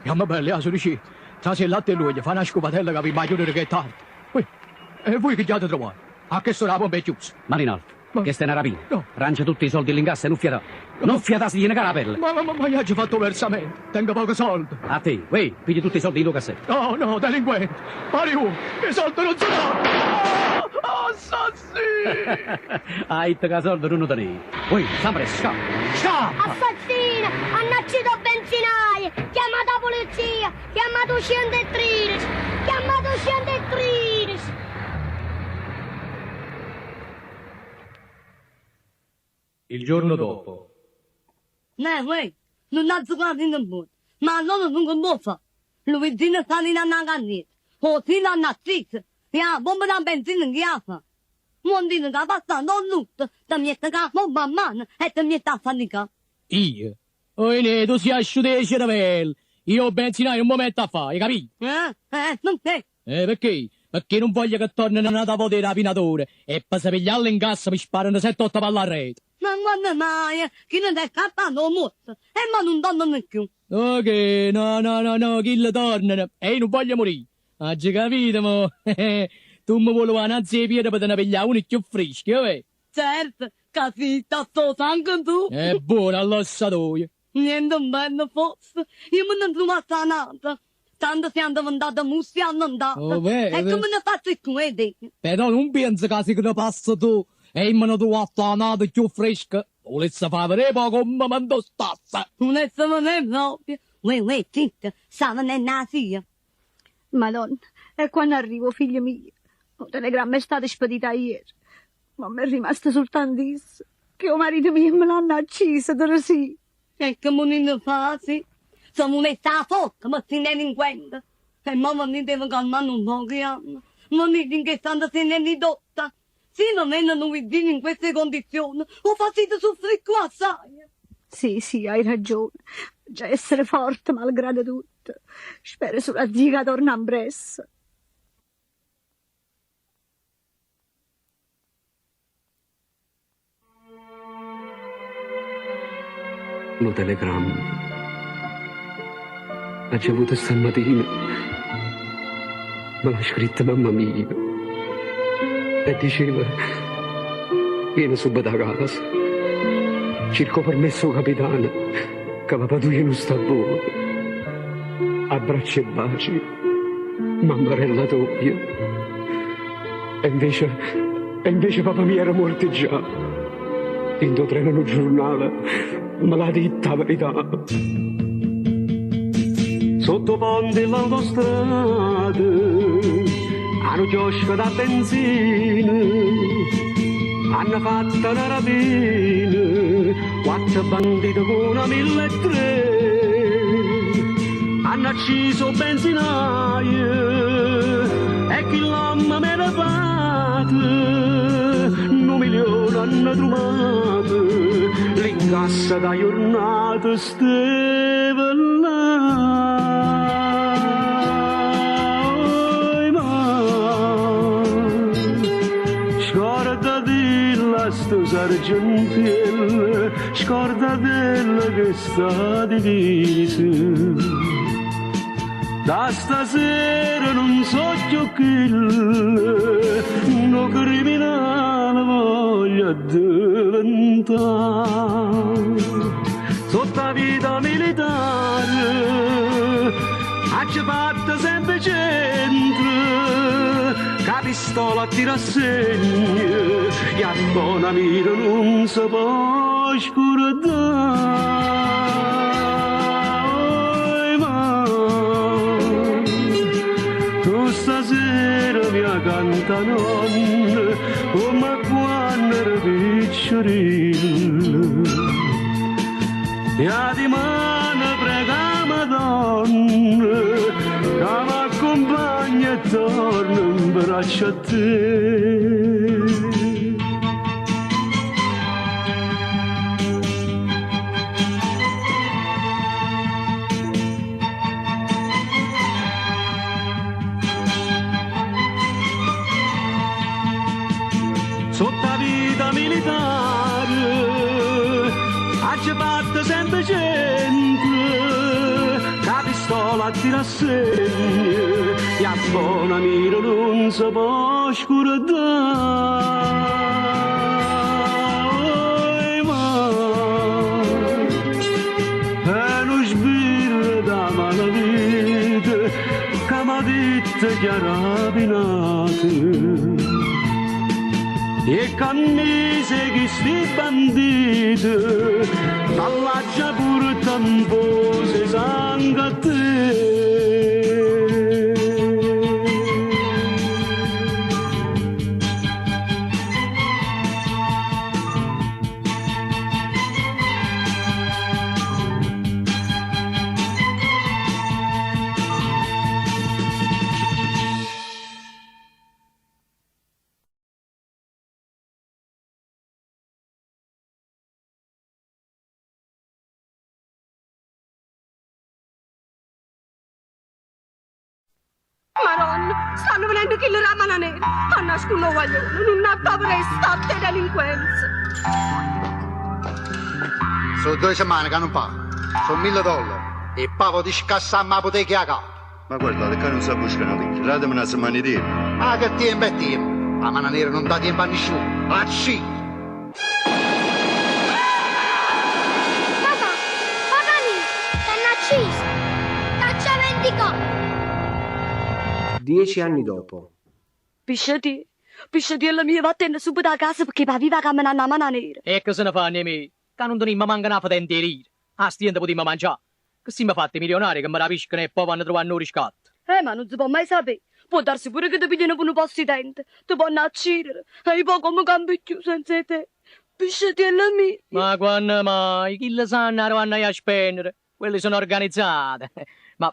Jammo belle, 'a surecì. Trase 'e latte e l'uoglio, fa na scupatella ca avimmo 'a chiudere che è tarde. Uè, e vui che ghiate truvanno? A chest'ora 'a pompa è chiusa. Mano in alto, chesta è na rapina. No. Rance tutti i soldi all'incassa e nun fiatà. Nun fiatà si tiene cara 'a pelle. Ma, ma, ma, ma io aggio fatto 'o versamento, tengo poche solde. A te, uè, piglia tutti i soldi dint' 'o cassetto. No, no, delinquente! Mariù, 'e solde nun se danno! Ah, assassino! Ha 'itto ca solde nun ne teneva. Uè, fa ampressa, scappa! Scappa! Assassino! Hanno acciso 'o benzinaio! Chiammate 'a polizia! Chiammate 'o 113! Chiammate 'o 113! Il giorno dopo. Neh, uè, nun aggio capito buono, ma allora tu che vuò fa'? Luigino sta dint' a na cannetta, 'o zio l'hanno acciso e 'a bomba d' 'a benzina chi 'a fa? Vuò dire ca passanno 'o lutto te miette cu 'a bomba a mano e te miette a faticà? Io? Oi ne, tu si asciuto 'e cerevelle! Io 'o benzinaio nun m' 'o metto a fa', 'e capito? Eh, eh, pecché? Eh, pecché? Pecché nun voglio che tornano n'ata vota 'e rapinatore e pe se piglià l'incasso mi sparano sette-otto palle arreto. Ma quanno maje? Chillo s'è scappato 'o muorto e mo nun tornano cchiù. No che? No, no, no, no, chille tornano e io nun voglio murì. Aggio capito mo. Tu me vuò luvà 'a nanze 'e piede pe te ne piglià uno cchiù frisco, è overo? Certo ca sì, sta 'o sango tu. È buono all'ossa toja. Niente bello fosse, io me ne truvasse a n'ata. Tanto si addeventata mussia e allentata. O vero? E comme ne faccio cchiù 'e te? Però nun pienze ca si te passe tu e io me ne truvasse a n'ata cchiù fresca, vulesse fa vedè po' comme me 'ntustasse. Vulesse vedè proprio. Uè, uè, zitto, sta venenno 'a zia. Madonna, e quanno arriva 'o figlio mio? O telegramma è stato spedito aiere. Mo m'è rimasto sultanto isso, che 'o marito mio me l'hanno acciso, Teresì. E che vulite fa, sì? Se vulesse 'a fotte, ma sti delinquente. E mo ve devo calmà nu poco, jammo. Venite in che stanza se n'è ridotta. Si ve vene Luigino in queste condizioni, 'o facite suffrì cchiù assaje. Sì, sì, hai ragione. Aggia essere forte malgrado tutto. Spero sulo a Dio ca torna ampressa. Nu telegramma. L'aggio avuto stammatina. Me l'ha scritto mamma mia. E diceva, viene subito a casa. Cerca 'o permesso 'o capitano, ca papà tujo nun sta buono. Abbracci e baci, mammarella toja. E invece, e invece papà mio era muorto già. Dint' 'o treno nu giurnale me l'ha ditto 'a verità. Sott' 'o ponte 'e l'autostrada, a nu chiosco d' 'a benzina, hanno fatto na rapina, quatto bandite cu na milletré, hanno acciso 'o benzinaio e chill'ommo m'era pate, nu milione hanno truvato, l'incasso d' 'a jurnata steva là. Oi mà, scordatella stu sargentiello, scordatella chesta divisa. Da stasera nun so' cchiù chillo, nu criminale voglio addeventà. Sott' 'a vita militare aggio fatto sempe centro, cu 'a pistola a tiro a segno e 'a bona mira nun se po' scurdà. Oi mà, tu stasera mi 'a canta nonna comme quanno ero piccerillo. E 'a dimane prego 'a Madonna ca m'accumpagna e torno 'mbraccio a te. Sott' 'a vita militare aggio fatto sempe centro, cu 'a pistola. fatti rassegna, e a bona mira non si può scordare. Oi, ma, è uno sbirro da malavita che m'ha detto che era rapinato. E cammise che sti banditi, dall'aggia pure tempo se sangue a te. Maronna, stanno venendo chi la mano nera. Annascuno guaglione, non ha paura di sta delinquenza. Sono 2 settimane che non pago. Sono $1.000. E pavo di scassarmi la bottega a capo. Ma guardate, qua non si busca una lira. Datemi una settimana di tempo. Ma che tempo è tempo? La mano nera non dà tempo a nessuno. Acci! Papà, papà mio, t'hanno ucciso. Caccia vendicato. 10 anni dopo. Pisciati, pisciatiella mia, vattene subito a casa perché va viva camminando a mano nera. E che se ne fanno i miei? Che non teniamo manca una fetente di rire. A stiente potremmo mangiare. Che siamo fatti milionari che mi rapiscono e poi vanno a trovare un riscatto. Ma non si può mai sapere. Può darsi pure che ti pigliano per un possidente. Ti possono uccidere. E poi come cambi più senza te. Pisciatiella mia. Ma quando mai? Chi le sanno vanno a spendere? Quelli sono organizzati. Ma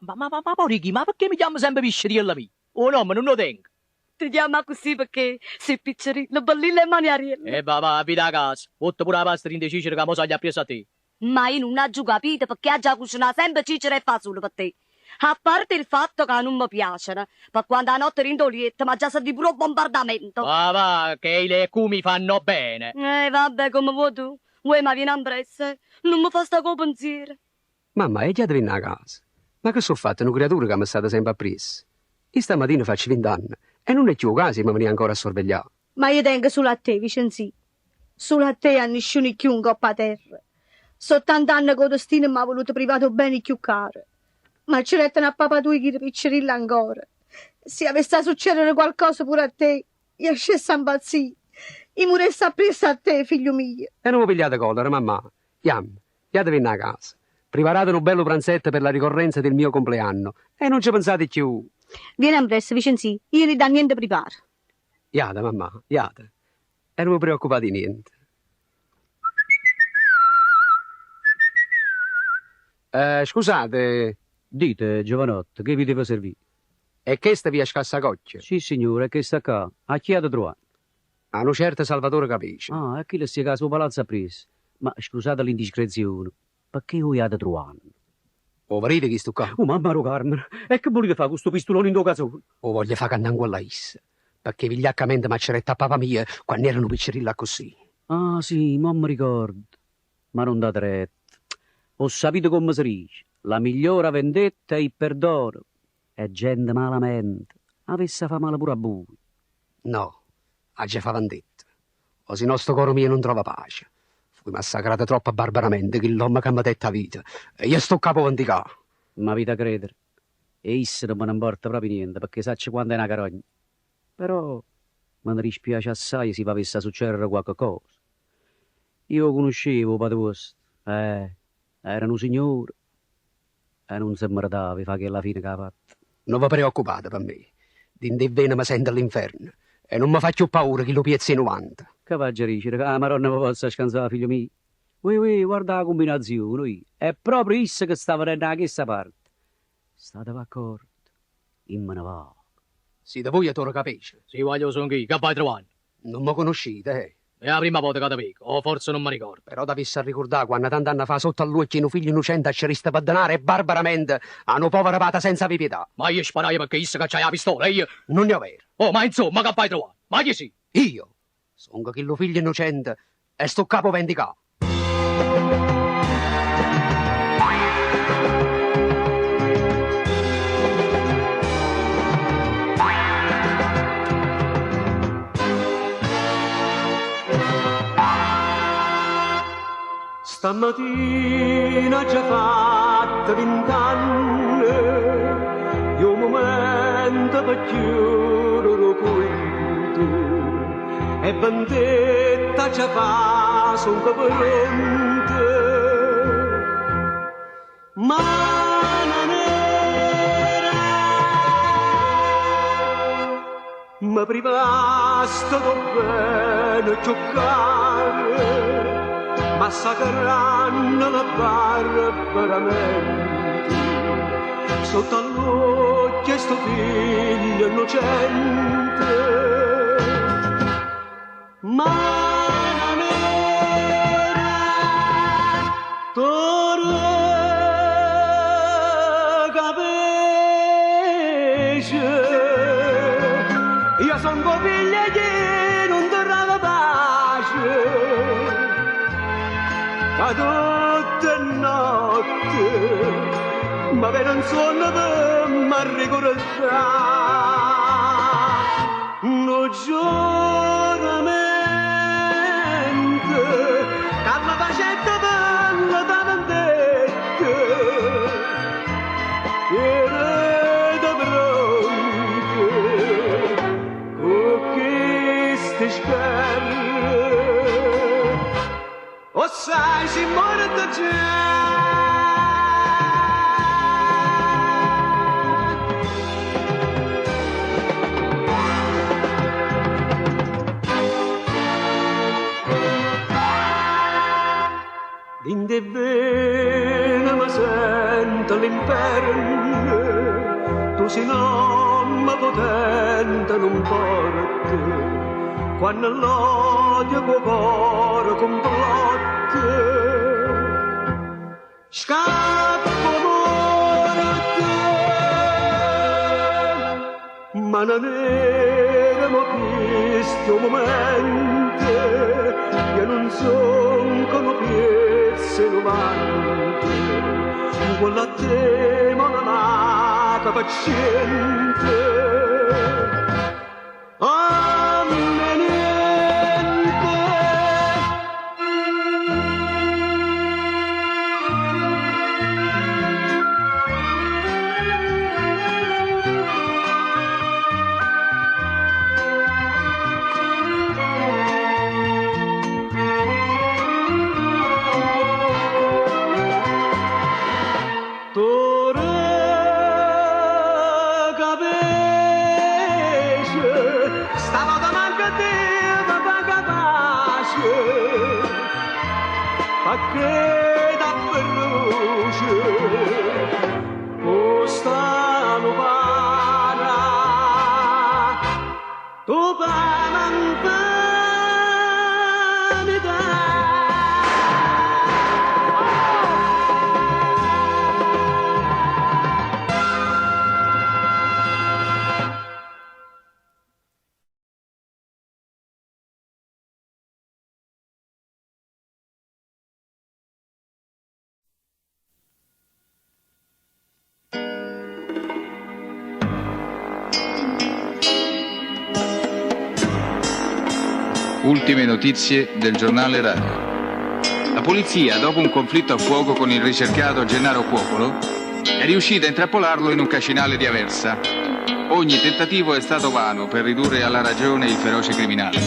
poi chi? Ma perché mi chiamo sempre pisciatiella mia? O nome non lo tengo. Ti chiama così perché sei piccerino, bellino e maniariello. E va, va, vita a casa. Butta pure la pasta in cicere che mo soglia appresso a te. Ma io non ho capito perché ha già cucinato sempre cicere e fasullo per te. A parte il fatto che non mi piacciono, per quando la notte rindo lietto ma già senti pure un bombardamento. Va, va, che i legumi fanno bene. Vabbè, come vuoi tu. Vuoi ma vieni in pressa. Non mi fa sta co pensiero. Mamma, è già venuta a casa. Ma che sono fatto? Una creatura che mi è stata sempre appresso. Io stamattina faccio 20 anni e non è più caso mi veniva ancora a sorvegliare. Ma io tengo solo a te, Vicenzì. Solo a te a nessuno più in coppa terra. Sono tant'anni che il destino mi ha voluto privato bene più caro. Ma ci rettano a papà tu che piccerilla ancora. Se avesse succedere qualcosa pure a te, io scessa impazzì. Io moressi appresso a te, figlio mio. E non mi pigliate collera, mamma. Iam, iatevi a casa. Preparate un bello pranzetto per la ricorrenza del mio compleanno. E non ci pensate più. Vieni a presto, Vicenzì. Io non do niente preparo. Iate, mamma, iate. E non mi preoccupate di niente. Scusate. Dite, giovanotto, che vi devo servire? E questa via Scassacocchia? Sì, signore, che sta qua. A chi ha da trovare? A un certo Salvatore Capisce. Ah, e chi le sia caso palazzo appresso? Ma scusate l'indiscrezione, perché voi avete trovato? O vedete chi sto qua? Oh, mamma ro Carmen, e che volete fare questo pistolone in do casone? O voglio fare cantare quella issa, perché vigliaccamente m'acceretta a papà mia quando erano piccerilla così. Ah, sì, ma mi ricordo. Ma non date retta. Ho sapito come si dice, la migliore vendetta è il perdono. È gente malamente. Avesse fa male pure a voi. No, ha già fa vendetta. O se no sto coro mio non trova pace. Fui massacrata troppo barbaramente che l'uomo che mi ha detto vita. E io sto capo vendicà. Ma vita credere. E isse non me ne importa proprio niente, perché saccio quando è una carogna. Però me ne dispiace assai se avesse succedere qualche cosa. Io conoscevo padre vostro. Era un signore. E non si meritava di fare quella fine che ha fatto. Non vi preoccupate per me. Dinte vene mi sento all'inferno. E non mi faccio paura che lo piezzi 90. Che va a dire? Ah, Maronna mi possa scansare, figlio mio. Ui, ui, guarda la combinazione, ui. È proprio issa che stava venendo da questa parte. State d'accordo. Io me ne vado. Sì, da voi è Toro Capisce. Sì, voglio sono qui, che vai trovando? Non mi conoscete, eh? È la prima volta che te vedo, o forse non mi ricordo. Però t'avessi a ricordare quando tant'anni fa sotto all'occhio un figlio innocente a c'erista per denaro e barbaramente a una povera pata senza pietà. Ma io sparai perché issa che c'hai la pistola, e io... Non ne ho vero. Oh, ma insomma, che vai trovando? Ma chi sì? Io sono quello figlio innocente e sto capo vendicato. Stammatina aggia fatto vint'anne, è 'o mumento pe chiudere 'o cunto e vendetta aggia fa, songo pronto. Mana nera, me privaste d' 'o bbene cchiù caro, massacranneme barbaramente sotto all'uocchie 'e stu figlio 'nnucente. Mana nera, Tore Capece, io songo figlio 'e chi nun trova pace, ca tutt' 'e notte me vene 'nsuonno pe m'arricurdà nu giuramento ca me facette pe lle dà vendetta. Ierete pronte cu chesti sberle. O ssaje si muorto già. Dint' 'e vene me sento l'inferno, tu si n'ommo potente nun 'mporta, quanno l'odio cu 'o core cumplotta. Scappo muorto, mana nera mo chisto è 'o mumento, io nun songo nu piezzo 'e 90, 'ncuollo a te mo me vaco pe ciento. Omme 'e niente. Tore Capece, sta vota manco Dio te fa capace, pecché t'abbruce cu sta lupara, tu pe n'infamità. Ultime notizie del giornale radio. La polizia, dopo un conflitto a fuoco con il ricercato Gennaro Cuocolo, è riuscita a intrappolarlo in un cascinale di Aversa. Ogni tentativo è stato vano per ridurre alla ragione il feroce criminale.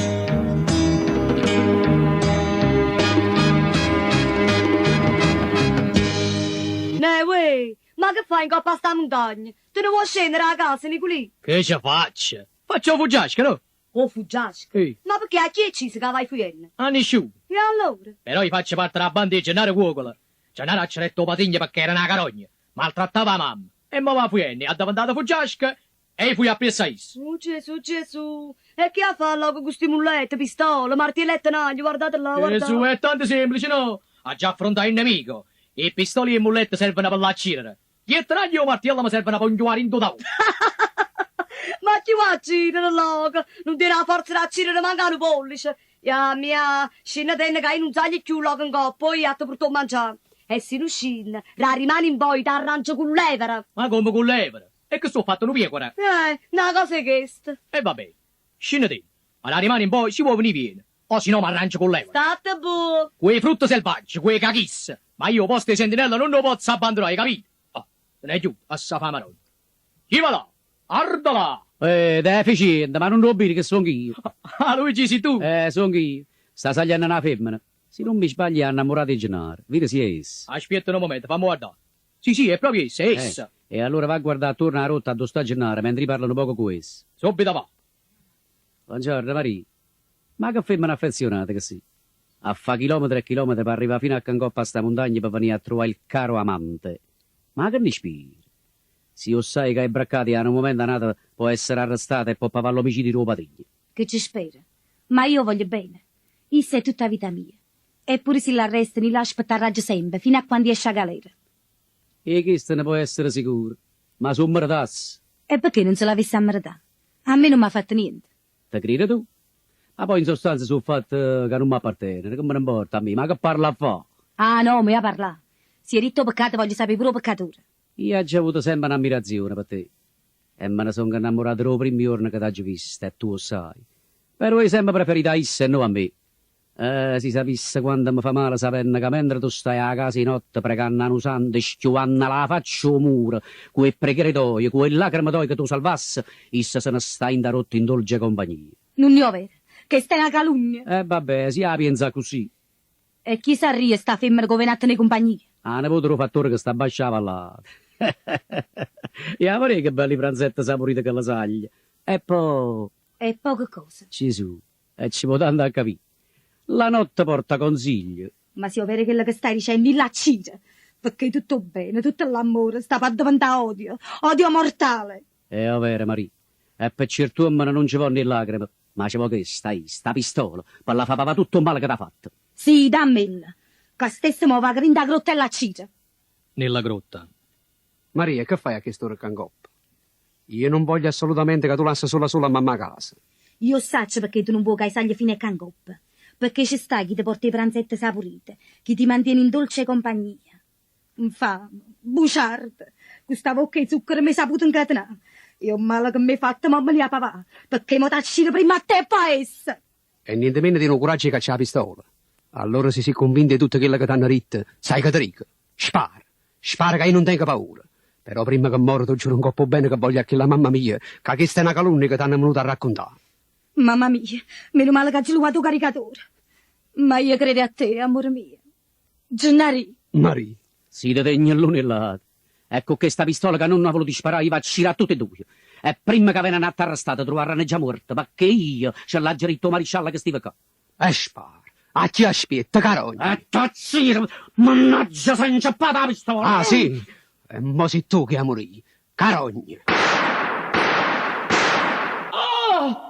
Neh, uè, ma che fai 'ncopp' a 'sta muntagna? Te ne vuò scennere 'a casa, Niculì? Che ce faccio? Faccio 'o fuggiasco, no? O fuggiasco? Ma pecché a chi 'e 'cciso ca vai fujenno? A nisciuno. E allora? Però i' faccio parte d' 'a banda 'e Gennaro Cuocolo. Gennaro accerette 'o patrigno pecché era na carogna. Maltrattava 'a mamma. E mo va fujenno, è addeventato fuggiasco e i' fujo appriesso a isso. Uh Gesù, Gesù! E che 'a fa lloco cu sti mullette, pistole, martielle e tenaglie, guardate là, guardate. Gesù, è tanto semplice, no? Aggia affruntà il nemico. 'E pistole e 'e mullette servono pe l'accirere. E tenaglie e 'o martiello me servono p' 'o 'nchiuvà dint' 'o tavuto. Ma chi 'o accirere lloco? Nun tiene 'a forza d'accirere manco a nu pollice. Jamme, ja, scinnetenne ca io nun saglio cchiù lloco 'ncoppa, o io a te purtà 'o mangià. E si nun scinne, da rimane in poi t'arrangio cu l'evera. Ma comme cu l'evera? E che so' fatto nu piecoro? Eh, na cosa 'e chesta. E va bene, scinnetenne, ma da rimane in poi si vuo' venì viene. O si no m'arrangio cu l'evera. Statte buono. Cu 'e frutte selvagge, cu 'e cachisse. Ma io 'o posto 'e sentinella nun 'o pozzo abbandunà, 'e capito? Oh, se n'è ghiuto, 'assa fa 'a Maronna. Chi va là? Ardola! Eh, deficiente, ma nun 'o vide che songh'io? Ah, Luigi, si tu? Eh, songh'io. Sta saglienno na femmena. Si nun mi sbaglio è 'a 'nnammurata 'e Gennaro. Vide si è essa. Aspietta nu mumento, famme guardà. Sì, sì, è proprio essa, è essa. E allora va a guardà attuorno 'a rotta addò sta Gennaro, mentre io parlo nu poco cu essa. Subito va. Buongiorno Marì. Ma che femmena affezionata che si'. A fa' chilometre e chilometre pe' arrivà fino a ccà 'ncoppa a sta muntagna pe' venì a truvà il caro amante. Ma che ne spiri? Si 'o ssaje ca è braccato e 'a nu mumento a n'ato po' essere arrestato e po' pavà l'omicidio d' 'o padrigno. Che ce spera? Ma io 'o voglio bene. Isso è tutta 'a vita mia. E pure si l'arrestano, io l'aspettarraggio sempe, fino a quando jesce 'a galera. 'E chesto ne può essere sicuro. Ma s' 'o mmeretasse. E pecché nun se l'avesse 'a mmeretà? A me nun m'ha fatto niente. Te crire tu? Ma poi in sostanza so' fatte ca nun m'apparteneno, che me ne 'mporta a me, ma che parlo a fa'? Ah no, m'hê 'a parlà. Si hê ditto 'o peccato voglio sapé pure 'o peccatore. Io aggio avuto sempe n'ammirazione pe te e me ne songo 'nnammurato d' 'o primmo juorno ca t'aggio visto e tu 'o ssaje. Però hê sempe preferito a isso e no a me. Eh, si sapisse quanto me fa male sapenno ca mentre tu staje 'a casa 'e notte preganno a nu santo e schiuvannole 'a faccia 'o muro cu 'e preghiere toje, cu 'e lacreme toje ca t' 'o salvasse, isso se ne sta 'int' 'a rotta in dolce compagnia. Nun è overo, chesta è na calunnia! E va be', si 'a pienze accussì. E chi sarria sta femmena ca 'o vene a tenè cumpagnia? 'a nepote d' 'o fattore ca sta abbascio 'a vallata. E 'a verè che belli pranzette sapurite ca lle saglie. E po'. E po' che cosa? Gesù, e ce vo' tanto a capì. La notte porta consiglio. Ma si è overo chello che stai dicenno, io l'acciro! Pecché tutto 'o bbene, tutto l'ammore sta p'addeventà odio, odio mortale! È overo, Marì. E pe ciert'uommene nun ce vonno 'e llacreme, ma ce vo' chesta, ahi, sta pistola, pe la fa pavà tutto 'o male che t'ha fatto. Sì, dammella, ca stesso mo vaco dint' 'a grotta e l'acciro. Nella grotta. Maria, che fai a chest'ora ccà 'ncoppa? Io nun voglio assolutamente ca tu lasse sola sola a mammà 'a casa. Io 'o ssaccio pecché tu nun vuò ca i' saglio fino a ccà 'ncoppa. Pecché ce sta chi te porta 'e pranzette sapurite, chi ti mantiene in dolce compagnia. Nfame, buciardo, cu sta vocca 'e zucchero m'hê saputo 'ncatenà. E 'o mmale che m'hê fatto mo me l'hê 'a pavà, pecché mo t'acciro primma a te e po' a essa! E nientemeno tiene 'o curaggio 'e caccià 'a pistola. Allora si si' cunvinto 'e tutto chello che t'hanno ditto, sai che te dico? Spara! Spara ca io nun tengo paura. Però primma che moro t' 'o giuro 'ncopp' 'o bene che voglio a chella mamma mia ca chesta è na calunnia che t'hanno venuto a raccuntà. Mamma mia, meno male che aggio luvato 'o caricatore. Ma io credo a te, amore mio. Gennarì. Marì. Si te tegno l'uno e l'ata. E cu chesta pistola ca nun ha voluto sparà io v'acciro a tutte e duje. E primma ca veneno a t'arrestà te truvarranno già muorto, pecché io ce l'aggio ditto 'o marisciallo che stive ccà. E spara. A chi aspiette, carogna? E t'acciro! Mannaggia, s'è 'nceppata 'a pistola! Ah, sì? E mo si tu che 'a murì, carogna! Ah!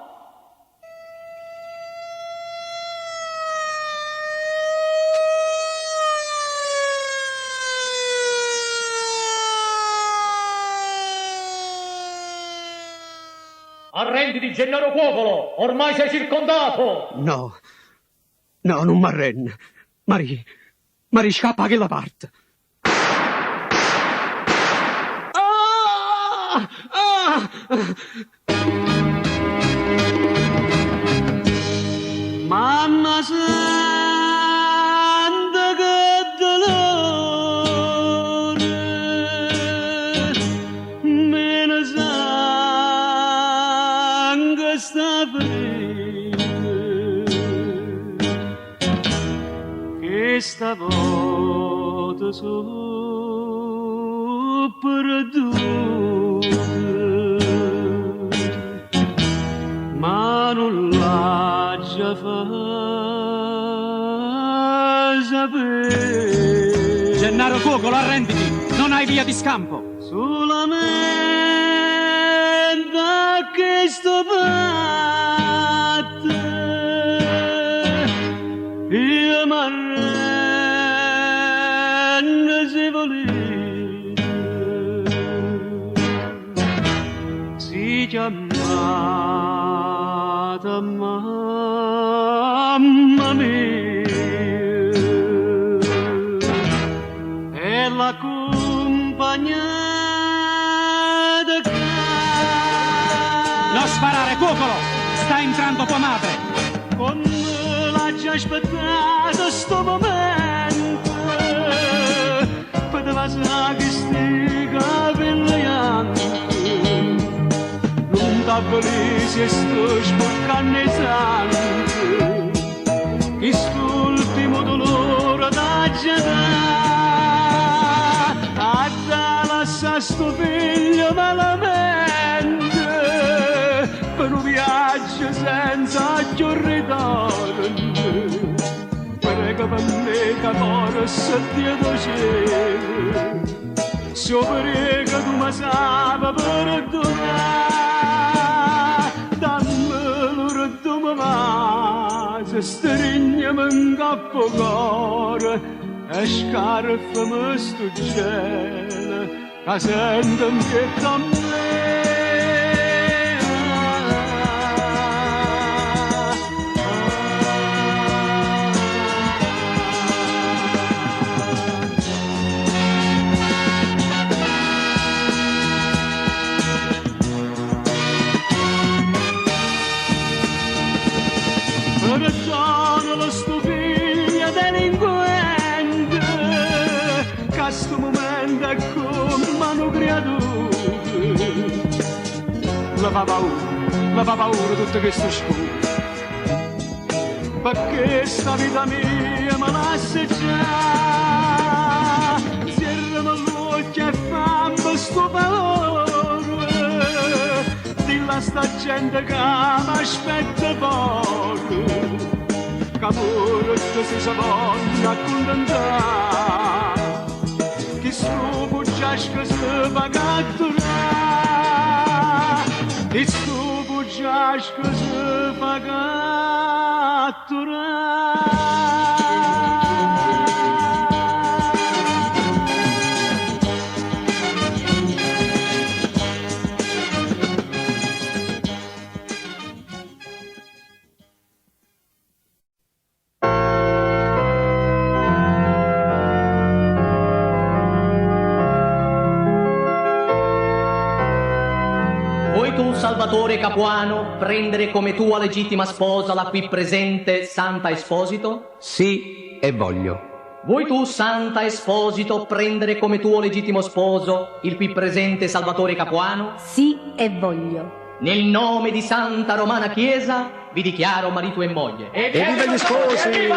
Arrenditi, Gennaro Cuocolo! Ormai sei circondato! No, no, nun m'arrenno. Marì, Marì, scappa 'a chella parte. Ah! Ah! Mamma santa che dolore, mena sangue sta ferita, chesta vota so' perduta, ma nun l'aggia fa sapè. Gennaro Cuocolo, arrenditi! Non hai via di scampo! Sulamente a chesto fatto io m'arrenno si vulite. Si chiammate a mamma mia e l'accumpagnate ccà. Non sparare, Cuocolo! Sta entrando tua madre! Comme Aggio aspettato 'stu mumento pe' te vasà chisti capille janche. Nun t'avvelì si sto sporcanno 'e sanghe, chist'ultimo dolore t'aggia dà. Adda lassà 'stu figlio malamente pe' nu viaggio senza cchiù ritorno. Prega pe' me ca forse Dio d' 'o cielo, si 'o prego tu me sape perdunà. Damme l'urdemo vaso, strigneme 'ncopp' 'o core e scarfame 'stu gelo ca sento 'mpietto a me. Perdonalo 'stu figlio delinquente ca 'stu mumento è comm' a nu criaturo. Le fa paura, le fa paura tutto chesto scuro. Pecché 'sta vita mia me lasse già. Nzierrame ll'uocchie e famme 'stu favore. Dille a 'sta gente ca m'aspetta fore. Ca muorte si se vonno accuntentà. Chistu buggiasco se fa catturà. Chistu buggiasco se fa catturà. Vuoi tu, Salvatore Capuano, prendere come tua legittima sposa la qui presente Santa Esposito? Sì, e voglio. Vuoi tu, Santa Esposito, prendere come tuo legittimo sposo il qui presente Salvatore Capuano? Sì, e voglio. Nel nome di Santa Romana Chiesa vi dichiaro marito e moglie. Evviva gli sposi!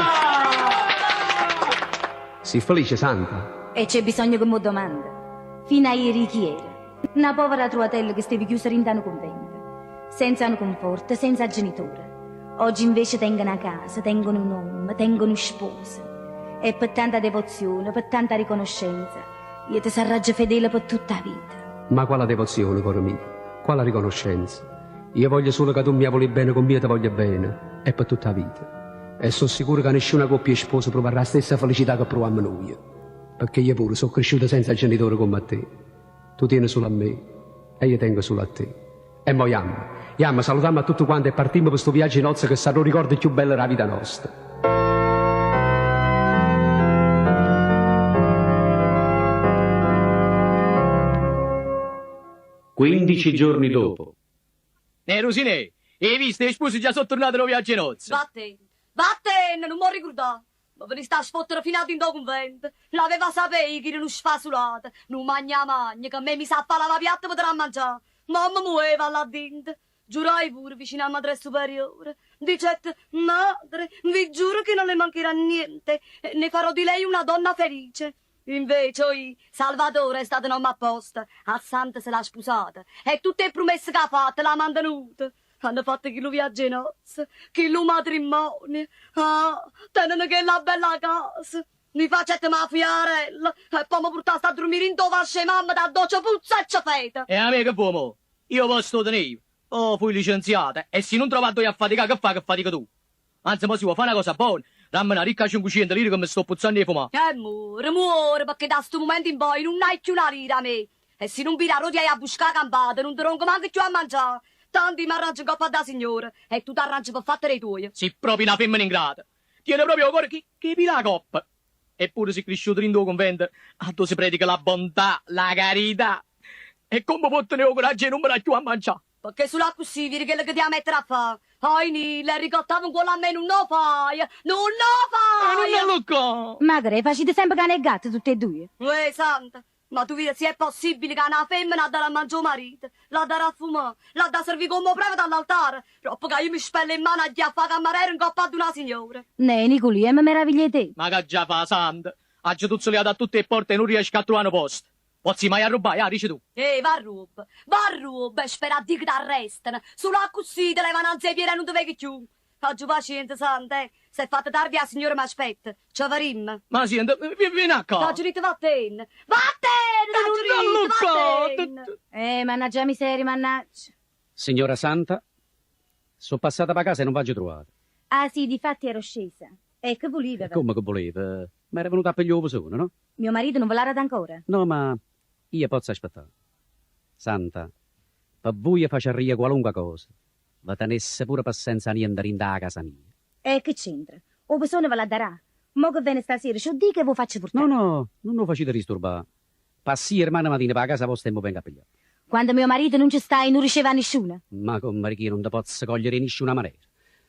Si' felice, Santa? E c'è bisogno che m' 'o domande? Fino a ieri chi era? Na povera truatella che steva chiusa dint' a nu convento. Senza nu conforto, senza genitore. Oggi invece tengo na casa, tengo nu nomme, tengo nu sposo. E pe' tanta devozione, pe' tanta riconoscenza, io te sarraggio fedele pe' tutta 'a vita. Ma quala devozione, core mio? Quala riconoscenza? Io voglio sulo ca tu m'hê 'a vulé bene comm'io te voglio bene, e pe' tutta 'a vita. E so' sicuro ca nisciuna coppia 'e spose pruvarrà 'a stessa felicità che pruvammo nuje. Pecché io pure so' crisciuto senza genitore comm' a te. Tu tiene sulo a me e io tengo sulo a te. E mo jammo, jammo, salutammo a tutte quante e partimmo pe' stu viaggio 'e nozze che sarrà 'o ricordo cchiù bello d' 'a vita nosta. Quindici giorni dopo. Neh Rusinè, 'e visto? 'E spuse già so' turnate d' 'o viaggio 'e nozze. Vattenne, vattenne, nun m' 'o ricurdà. Me veniste a sfottere fino a dint' 'o cunvento. L'aveva sapè io ch'ire nu sfasulato, nu magna magna, che m'hê miso a fa lavapiatte pe te dà a mangià. Mo me muovevo 'a llà dinto. Giurai pure vicino 'a madre superiore. Dicette, Madre, vi giuro che non le mancherà niente, ne farò di lei una donna felice. Invece, oì, Salvatore è stato n'ommo apposta, a Santa se l'ha spusata e tutte 'e prumesse che ha fatto l'ha mantenute. Hanno fatto chillu viaggio 'e nozze, chillu matrimmonio. Ah, teneno chella bella casa. Mi facettemo 'a fiarella e po' me purtaste a durmì dint' 'o vascio 'e mammeta addò ce puzza e ce feta. E a me che vuò mo? Io 'o posto 'o tenevo. Po' fui licenziata e si nun trovo addò i' a faticà che fa che fatichi tu? Anze mo si vuò fa na cosa bona, damme na ricca cincuciento lire che me sto puzzanno 'e fumà. E muore, muore, pecché da stu mumento in poi nun hai cchiù na lira 'a me. E si nun vire arò t'hai abbuscà 'a campata, nun te dongo manco cchiù a mangià. Tanto io m'arrangio 'ncopp' add' 'a signora e tu t'arrange pe fatte d' 'e tuoje. Si proprio na femmena ingrata. Tiene proprio 'o core ch' 'e pile 'a coppa. Eppure si crisciuto dint' 'o convento addò si predica la bontà, la carità. E comme può tenè 'o curaggio 'e nun me dà cchiù a mangià? Pecché sulo accussì vire chello che t'hê 'a mettere a fà. Ohinì, l'hê ricottava 'ncuollo a me, nun 'o faje! Nun 'o faje! E nun alluccà! Ma che facite sempe cane e gatte tutt' 'e duje? Uè, Santa, ma tu vide si è possibile ca na femmena ha da dà a mangià 'o marito, l'ha da dà a fumà, l'ha da servì comme 'o prevete all'altare, doppo ca io me spello 'e mmane a gghì a fà 'a cammarera 'ncopp' addu na signora. Neh, Niculì, e me meraviglio 'e te. Ma ch'aggia fà, Santa? Aggio tuzzuliato a tutt' 'e pporte e nun riesco a truvà nu posto. Pozz' mai arrubbà, ja, dice tu. Eh, va arruobba, va arruobba e spera a Dio che t'arrestano. Sulo accussì te levano 'anze 'e piede e nun te veco cchiù. Aggio pacienza, Santa, eh. S'è fatto tardi e 'a signora m'aspetta. Ce vedimmo. Ma siente, viene 'a ccà. T'aggio ditto vattenne. Vattenne, t'aggio ditto, vattenne. Eh, mannaggia 'a miseria, mannaggia. Signora Santa, so' passata p' 'a casa e nun v'aggio truvato. Ah, sì, difatti ero scesa. E che vuliveve? Comme che vulevo? M'era venuto a piglià 'o pesone, no? Mio marito nun ve l'ha dato ancora? No, ma io pozzo aspettà. Santa, pe vuje faciarria qualunque cosa. Ve tenesse pure pe senza niente dint' 'a casa mia. E che c'entra? O pesone ve l'ha da dà. Mo che vene stasera ce 'o dico e v' 'o faccio purtà. No, no, nun 'o facite disturbà. Pass'io dimane matina p' 'a casa vosta e m' 'o vengo a piglià. Quando mio marito nun ce sta e nun riceve a nisciuno. Ma comme, dico io nun te pozzo cogliere 'e nisciuna manera.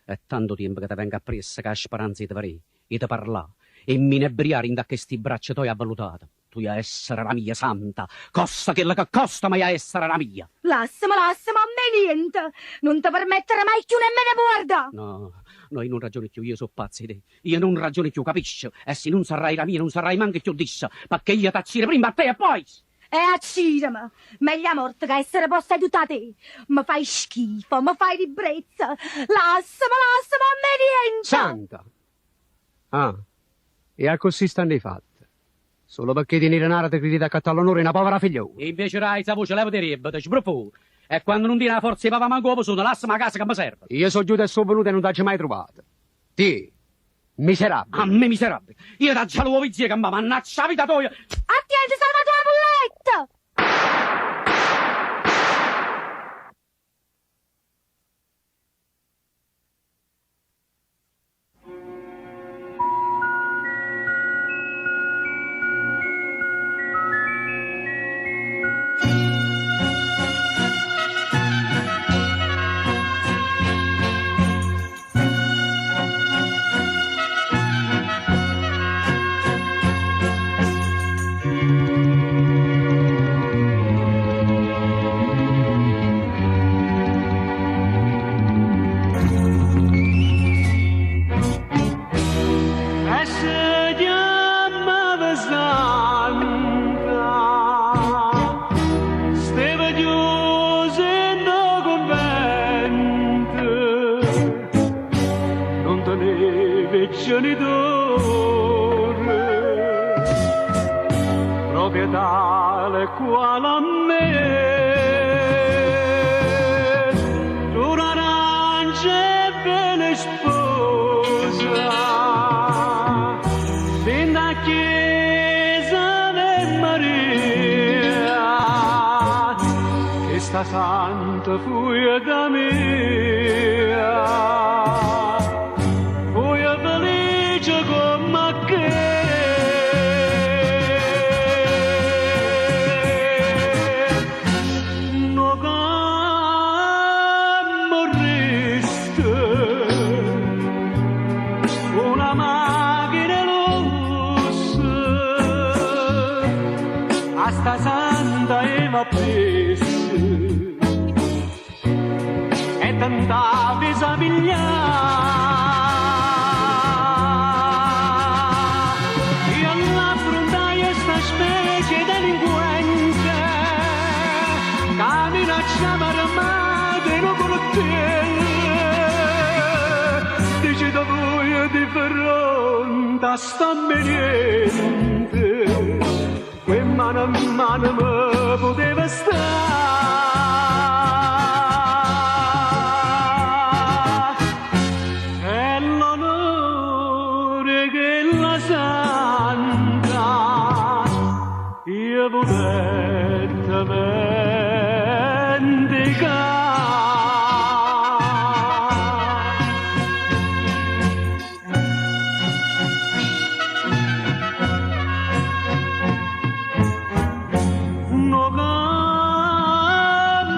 È tanto tiempo che te vengo appriesso cu 'a speranza 'e te vedè, 'e te parlà, 'e m'inebrià dint' a chesti braccia toje avvellutate. Tu 'e 'a essere d' 'a mia, Santa, costa chello che costa, ma 'e 'a essere d' 'a mia. Lassame, lassame, a me niente! Nun te permettere mai cchiù nemmeno 'e me guardà! No, no, io nun ragiono cchiù, io so' pazzo 'e te. Io nun ragiono cchiù, capisce? E si nun sarrai d' 'a mia, nun sarrai manco cchiù d'isso, pecché io t'acciro primma a te e poi. E accireme! Meglio 'a morte ca essere posseduta 'a te! Me fai schifo, me fai ribrezzo! Lassame, lassame, a me niente! Santa! Ah, e accussì stanno 'e fatte. Solo pecché tiene 'e denare te cride d'accattà l'onore 'e na povera figliola. E invece d'aiza 'a voce levate 'e riebbete, sbruffone! E quando nun tiene 'a forza 'e pavà manco 'o pesone, lassame 'a casa ca me serve! Io so' ghiuto e so' venuto e nun t'aggio mai truvato. Tiè, miserabile! A me miserabile? Io t'aggia luvà 'o vizio 'e campà, mannaggia 'a vita toja! Attiento, Salvatò 'a bulletta! E se chiammava Santa, steva chiusa in 'o convento, nun teneva 'e genitori, proprio tale e quale a me. Tu n'arancia e bene sposa, dint' 'a chiesa Ave Maria, chesta santa fuje da mia, fuje felice comm' a che. No camorrista, una macchina 'e lusso, a sta santa jeva appriesso e tentava 'e sa piglià. Io l'affrontaje sta specie 'e delinquente ca minacciava armato 'e nu curtiello. Dicite vuje di fronte a st'avveniente, cu 'e mmane 'mmano me puteva stà. E l'onore 'e chella santa io vulette vendicà. No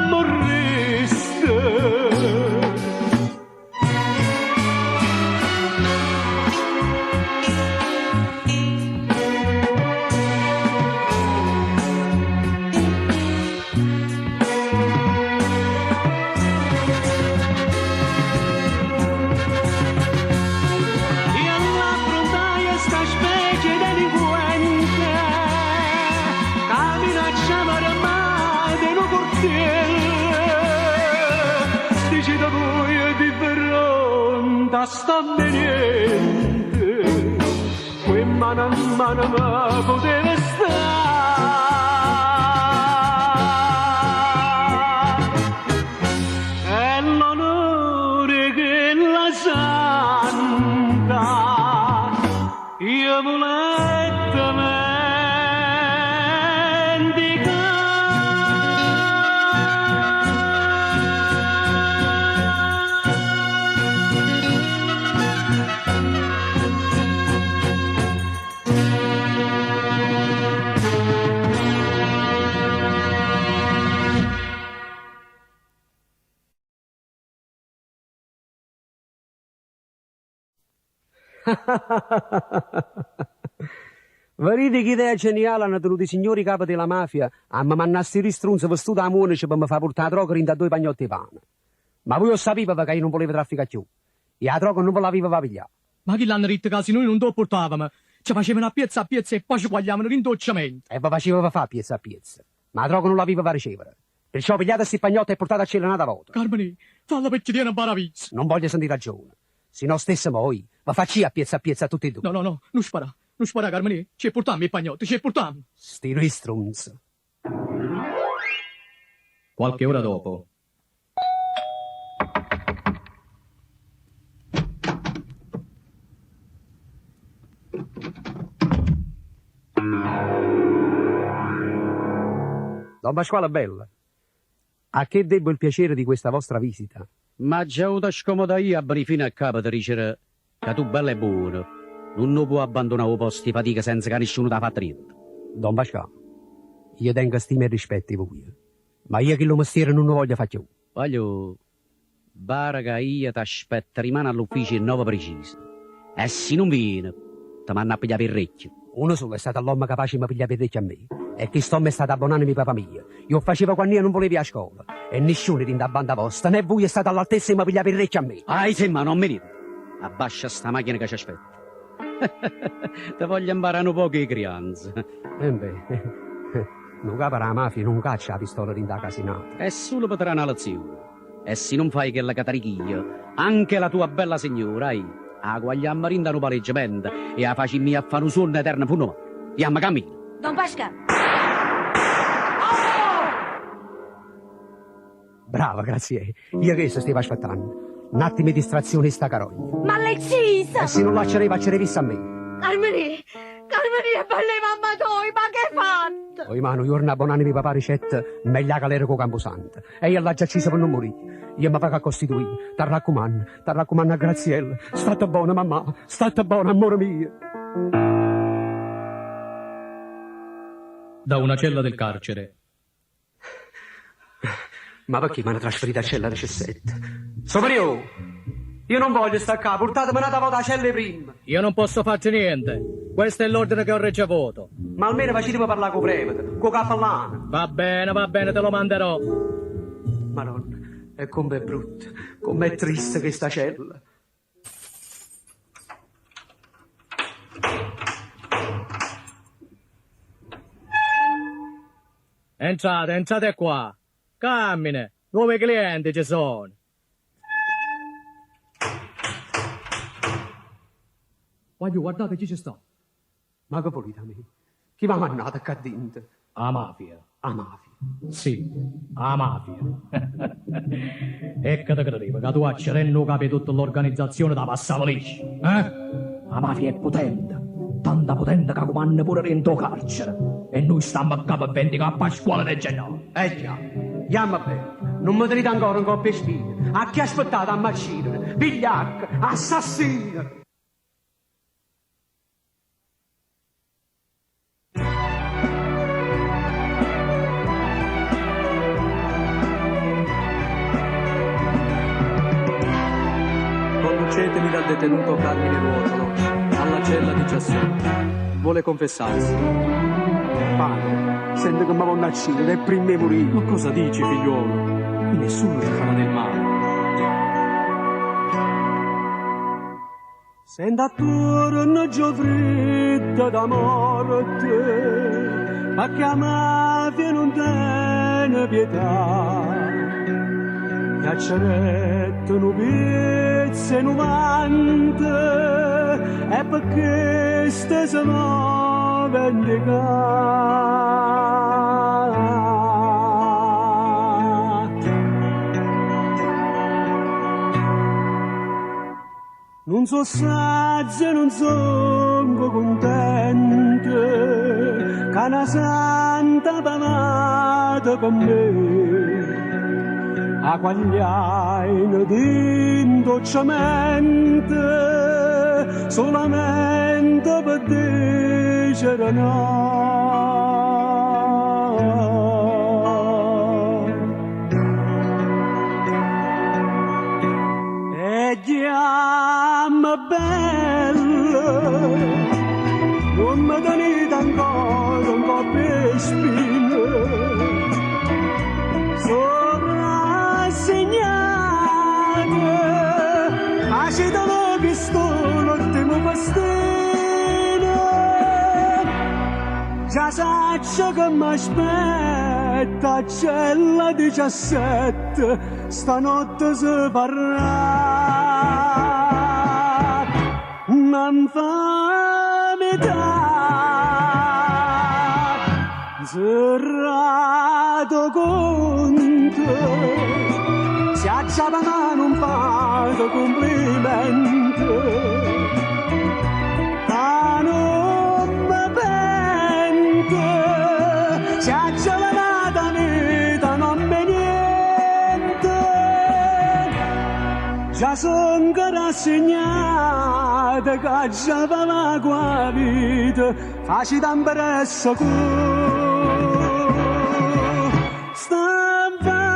camorrista, stelle, dicite voi di fronte a st'avveniente, que mano a mano me poteva stare. È l'onore che la santa io volette Vedite che idea geniale hanno tenuto i signori capi della mafia a mi mandare sti strunzi vestiti a monaci per mi far portare la droga dentro a due pagnotti di pane. Ma voi lo sapevate che io non volevo trafficare più. E la droga non ve l'avevo pigliare. Ma chi l'hanno detto che se noi non te lo portavamo, ci facevano a piezza a piezza e poi ci guagliavano dentro il cemento. E vi faceva fare piezza a piezza. Ma la droga non l'aveva ricevere. Perciò pigliate questi pagnotti e portate a cena un'altra volta. Carmine, falla perché tiene un paradiso. Non voglio sentire ragione. Se no stesso moi, vi faccio a piezza a piezza a tutti e due. No, no, no, non spara. Non spara, Carmine. Ci portiamo i pagnotti, ci portiamo. Sti due strunzi. Qualche ora dopo. Don Pasquale Bella, a che debbo il piacere di questa vostra visita? Ma già avuto scomoda io a venire fino a capo di dicere che tu bello e buono, non lo puoi abbandonare o posto di fatica senza che nessuno ti faccia niente. Don Pasquale, io tengo stima e rispetto di voi, ma io che lo mestiere non lo voglio fare più. Voglio, bara che io ti aspetto, rimane all'ufficio il 9 preciso. E se non viene, ti mando a pigliare per orecchio. Uno solo è stato l'uomo capace di mi pigliare per orecchio a me. E che sto è stato abbonandomi papà mio. Io facevo quando io non volevo a scuola. E nessuno in da banda vostra, né voi è stato all'altezza di mi pigliare per orecchio a me. Ah, sì, ma non mi dite. Abbascia sta macchina che ci aspetta. Ti voglio imparare un po' di crianza. E beh, non capo la mafia non caccia la pistola in da casinata. È solo per una lezione. E se non fai quella catarichia, anche la tua bella signora, eh, a guagliamo rinda un pareggiamento e a facci mia a fare un sonno eterno fu Iamma cammino. Don Pascal. Brava, grazie. Io che stavo aspettando. Un attimo di distrazione sta carogna. Ma l'hai uccisa! E se non l'accereva, accerevisse a me. Carmine, Carmine, è bella mamma tua, ma che hai fatto? Poi mano, giorno a Bonanni mi papà ricetta, meglio galera con Camposanto. E io l'ha già uccisa per non morire. Io mi pago a costituire. Ti raccomando, ti raccomando a Graziella. State buona, mamma, state buona, amore mio. Da una cella del carcere. Ma perché mi hanno trasferito a cella 17? Superiore, io non voglio stare qua, portatemi un'altra volta a cella prima. Io non posso farci niente. Questo è l'ordine che ho ricevuto. Ma almeno facetemi parlare con prevete, con cappellano. Va bene, va bene, te lo manderò. Madonna, e com'è brutta, com'è triste questa cella. Entrate, entrate qua. Cammine, nuovi clienti ci sono. Voglio, guardate chi ci sta. Ma che volete a me? Chi va mandato qua dentro? La mafia. La mafia? Sì, la mafia. E che te credevo che tu accerenno capi tutta l'organizzazione da passava liscia, eh? La mafia è potente, tanta potente che comanda pure dentro carcere. E noi stiamo a capo a vendicare a Pasquale De Gennaro. Eh già, Iamma bene, non mi tenete ancora un coppia di spine. A chi aspettate a maccinare? Vigliacco, assassino! Conducetemi dal detenuto Carmine Ruotolo alla cella 17. Vuole confessarsi. Padre, sento che mi vanno a uccidere e prima morire. Ma cosa dici, figliuolo? Qui nessuno ti farà del male. Senta attorno giù fredda da morte, ma che la mafia non te tene pietà E accerette nu piezz' 'e nuvanta E pe chesto se vo' vendicà. Nun so' sazio e nun songo cuntento ca na santa pavata pe me 'a quagliaino dint' 'o cemento sulamente pe dicere no. E ghiamme belle, nun me tenite ancora 'ncopp' 'e spine. So' rassignata, facitelo chisto l'ultimo festino. Già saccio che m'aspetta 'a cella 17, stanotte se farrà na 'nfamità. Nzerrate 'o conto, si aggia pavà nun fate cumplimente. Ca nun me pento, si aggio levato 'a vita a n'ommo 'e niente. Già songo rassignata che aggia pavà cu 'a vita, facite ampressa cu sta 'nfamità.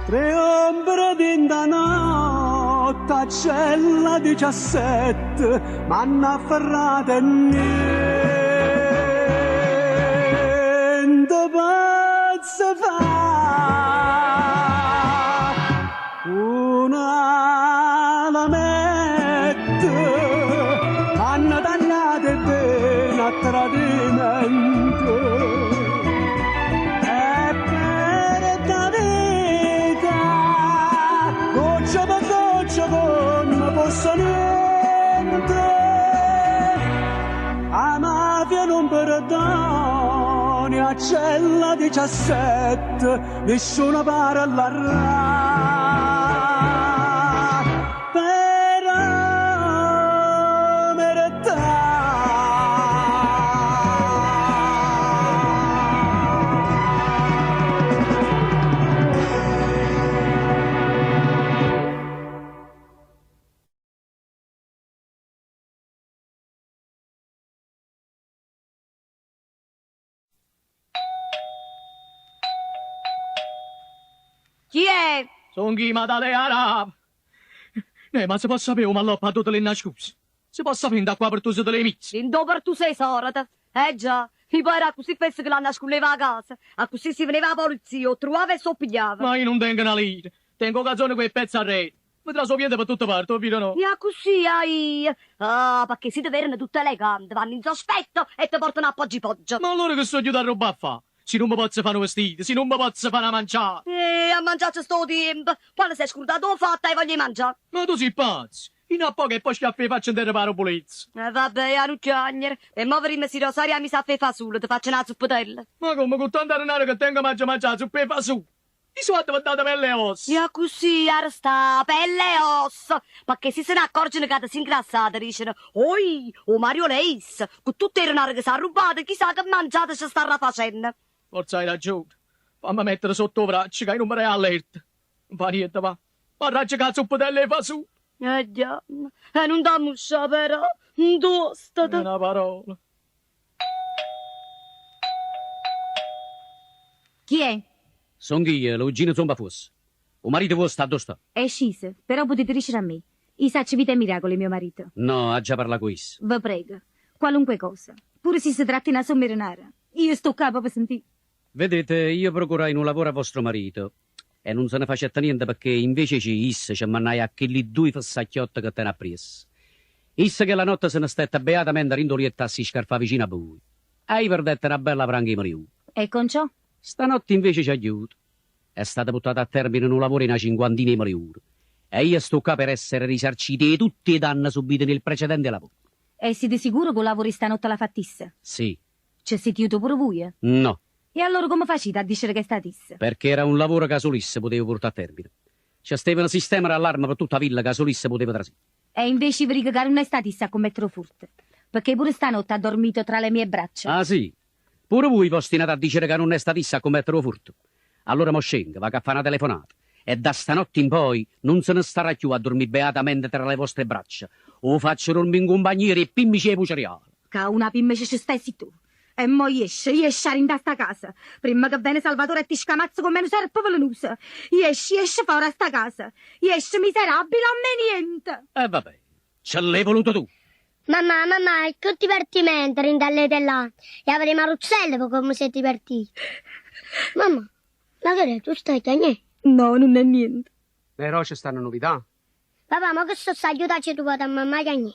Tre ombre dint' 'a notte 'a cella 17 m'hanno afferrato e niente pozzo fa'. Una lametta m'hanno tagliato 'e vene a tradimento. E perdo 'a vita goccia pe goccia comme fosse niente. 'A mafia nun perdona 'a cella 17 nisciuno parlarrà. Per omertà. Chi è? Songh'io Matalè Araba. Neh, ma se po' sapè 'o malloppo addò te l'hê nascuso? Se po' sapè 'int'a qua' pertuso te l'hê miso? Dint' 'o pertuso 'e sòreta. Eh già, i' po' ero accussì fesso che l'annascunnevo 'a casa, accussì si veneva 'a polizia 'o truvava e s' 'o pigliava. Ma io nun tengo na lira, tengo 'o cazone cu 'e pezze arreto. Me trase 'o viento pe tutte parte, 'o vide o no? E accussì aie. Ah, pecché si te vereno tutte elegante, vanno in sospetto e te portano a Poggi Poggio. Ma allora che so' ghiuto a rrubbà a fà? Si nun me pozzo fà nu vestito, si nun me pozzo fà na mangiata. Eh, a mangià ce sta 'o tiempo. Quanno s'è scurdato 'o fatto, hai voglia 'e mangià. Ma tu si' pazzo! Io a poco e po' schiaffo 'e faccia 'nterra p' 'a rubulezza. E va be', ja nun chiagnere. E mo vedimmo si Rosaria ha miso a fa 'e fasule, te faccio na zuppetella. Ma comme, cu tanta denaro che tengo m'aggia mangià 'a zuppa 'e fasule? Io so' addeventato pelle e ossa. E accussì 'a restà, pelle e ossa, pecché si se n'accorgeno ca te si' 'ngrassato, diceno, Oi, 'o mariuolo è isso, cu tutt' 'e denare che s'ha arrubbato, chisà che mangiata ce starrà facenno. Forze hai ragione. Famme mettere sotto 'o vraccio ca io nun me rejo allerta. Nun fa niente, va. M'arraggio cu 'a zuppetella 'e fasule. E ghiammo. E nun t'ammuscià però, 'ntuostate. È na parola. Chi è? Songh'io, Luigino Zombafuosso. 'O marito vuosto addò sta? È sciso, però putite dicere a me. Io saccio vita e miracoli 'e mio marito. No, aggia parlà cu isso. Ve prego, qualunque cosa, pure si se tratta 'e na somma 'e denare. Io sto ccà pe ve sentì. Vedete, io procurai nu lavoro a vostro marito e nun se ne facette niente pecché invece 'e ce ji isso ce mannaje a chilli duje fessacchiotte che tene appriesso. Isso chella notte se ne stette beatamente dint' 'o lietto a si scarfà vicino a vuje. E io perdette na bella vranca 'e meliune. E con ciò? Stanotte invece c'è ghiuto. È stato purtato a termine nu lavoro 'e na cinquantina 'e meliune e io sto ccà per essere risarcito 'e tutt' 'e danne subite nel precedente lavoro. E site sicuro che 'o lavoro 'e stanotte l'ha fatto isso? Sì. Ce site juto pure vuje? No. E allora comme facite a dicere che è stato isso? Perché era un lavoro ca sul isso puteva purtà a termine. Ce steva nu sistema d'allarme pe tutta 'a villa ca sul isso puteva trasì. E invece vi dico ca nun è stato isso a commettere 'o furto, pecché pure stanotte ha dormito tra le mie braccia. Ah sì? Pure vui v'ostinate a dicere ca nun è stato isso a commettere 'o furto? Allora mo scengo, vaco a fà na telefonata e da stanotte in poi nun se ne starà cchiù a durmì beatamente tra le vostre braccia. 'O faccio durmì in cumpagnia d' 'e pimmice 'e Puceriale. Ca una pimmece ce stai si tu. E mo jesce, jesce 'a dint' 'a sta casa, primma che vene Salvatore e ti scamazza comme nu serpe velenuso. Jesce, jesce fora 'a sta casa. Jesce miserabile, omme 'e niente! E va bene, ce l'hê voluto tu! Mammà, mammà, e che divertimento dint' all'ete là. E a vedé Maruzzella pe comme s'è divertita. Mammà, ma che è, tu stai chiagnenno? No, nun è niente. Però ce stanno novità? Papà, mo che so sagliuta aggio truvato a mammà chiagnenno.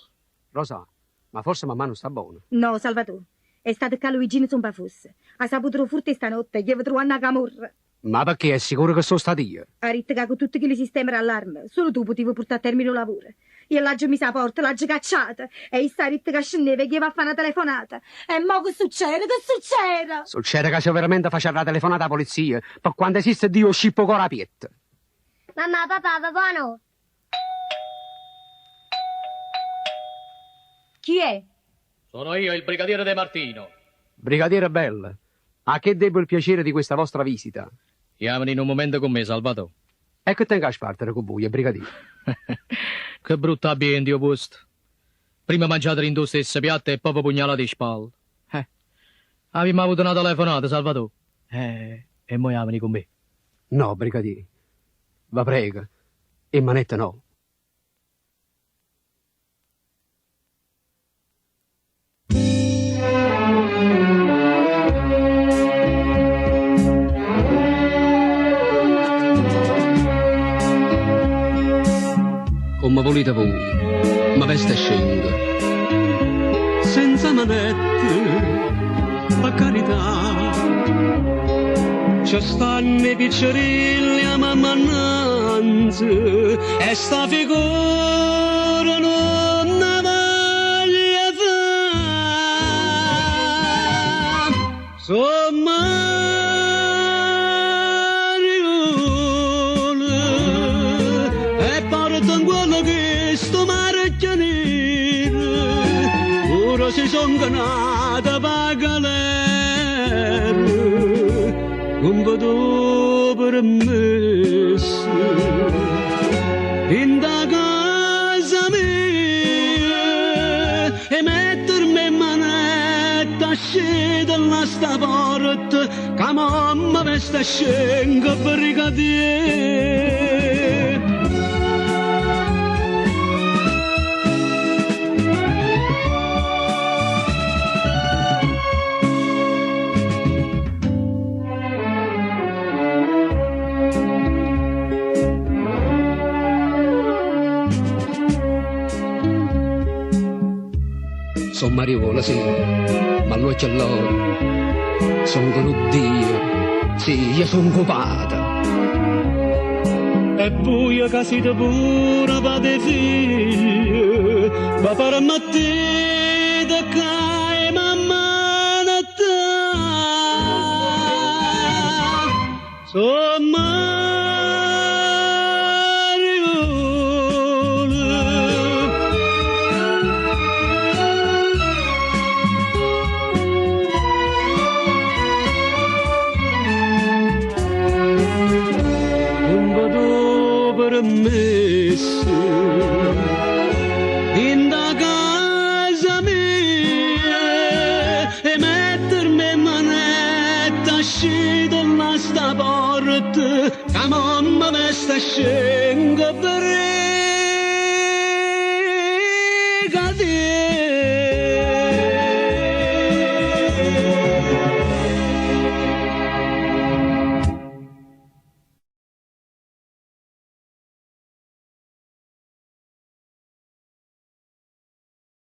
Rosà, ma forse mammà nun sta bona? No, Salvatò, è stato ccà Luigino Zompafosse. Ha saputo d' 'o furto 'e stanotte e ghieva truvanno 'a camorra. Ma pecché è sicuro che so' stato io? Ha ditto ca cu tutte chilli sisteme d'allarme, solo tu putive purtà a termine 'o lavoro. Io l'aggio miso 'a porta, l'aggio cacciata e isso ha ditto ca scenneva e ghieva a fà na telefonata. E mo che succede? Che succede? Succede ca si overamente faciarrà 'a telefonata 'a polizia, pe quanto esiste Dio 'o scippo 'o core 'a pietto. Mammà, papà, ve buonanotte. Chi è? Sono io, il brigadiere De Martino. Brigadiere bello, a che debbo il piacere di questa vostra visita? Ja venì nu mumento cu me, Salvatò. E che tengo 'a spartere cu vuje, brigadì? Che brutto ambiente 'o vuosto. Primma mangiate dint' 'o stesso piatto e po' ve pugnalate 'e spalle. Eh. Avimmo avuto na telefonata, Salvatò. Eh, e mo ja venì cu me. No, brigadì. Ve prego. 'E manette no. Comme vulite vuje, me vesto e scengo. Senza manette, pe carità. Ce stanno 'e piccerilli 'a mamma annanze e sta figura nun 'a voglio fa. So' mariuole e porto 'ncuollo chisto marchio niro, pure si songo nato p' 'a galera, nun ve do permesso dint' 'a casa mia 'e metterme 'e manette ascì da sta porta ca mo me vesto e scengo brigadier. So' mariuolo, sì, ma all'uocchie lloro songo nu Dio, sì, io songo 'o pate. E vuje ca site pure pate 'e figlie, ve permettete ca 'e m'ammanettà? So' mariuole. Nun ve do permesso dint' 'a casa mia 'e metterme 'e manette ascì da sta porta, che mamma me sta scendo per.